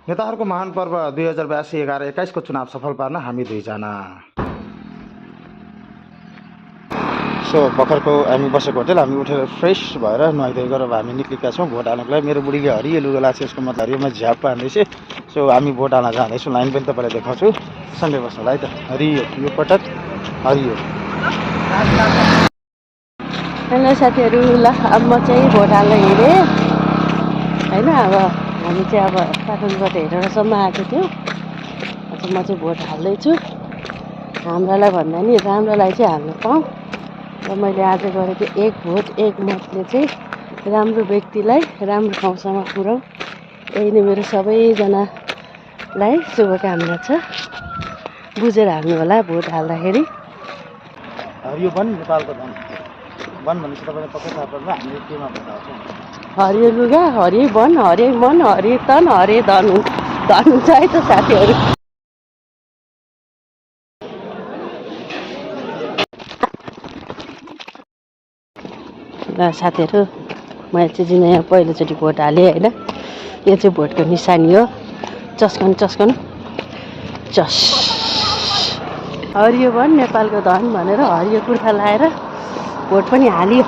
नेताहरूको महान पर्व 2082 11-21 को चुनाव सफल पार्न हामी दुईजना। सो भर्खरको हामी बसेको होटेल, हामी उठेर फ्रेस भएर नुहाइधुवाइ गरेर हामी निक्लिएका छौँ भोट हाल्नको लागि। मेरो बुढीले हरियो लुगा लाएको छ, यसको मतलब हरियोमा झ्याप पार्दैछ। सो हामी भोट हाल्न जाँदैछौँ। लाइन पनि तपाईँलाई देखाउँछु, सँगै बस्नुलाई त। हरियो यो पटक हरियो। हेलो साथीहरू, ल अब म चाहिँ भोट हाल्न हिँडेँ होइन। अब हामी चाहिँ अब काठमाडौँबाट हेरेरसम्म आएको थियो। अझ म चाहिँ भोट हाल्दैछु। हाम्रालाई भन्दा नि राम्रोलाई चाहिँ हाल्नु पाऊँ र मैले आज गरेको एक भोट एक मतले चाहिँ राम्रो व्यक्तिलाई राम्रो ठाउँसम्म पुऱ्याउँ, यही नै मेरो सबैजनालाई शुभकामना छ। बुझेर हाल्नु होला भोट हाल्दाखेरि। हरियो वन नेपालको धन। वन भनेपछि तपाईँलाई पक्कै थाहा पर्छ हामीले केमा भोट हाल्छौँ। हरियो लुगा, हरियो वन, हरियो मन, हरियो तन, हरियो धन हुन्छ है त साथीहरू। ल साथीहरू, मैले चाहिँ जिन्दगीमा पहिलोचोटि भोट हालेँ होइन। यो चाहिँ भोटको निशानी हो। चस्कनु चस्कनु चस। हरियो वन नेपालको धन भनेर हरियो कुर्ता लाएर भोट पनि हालियो।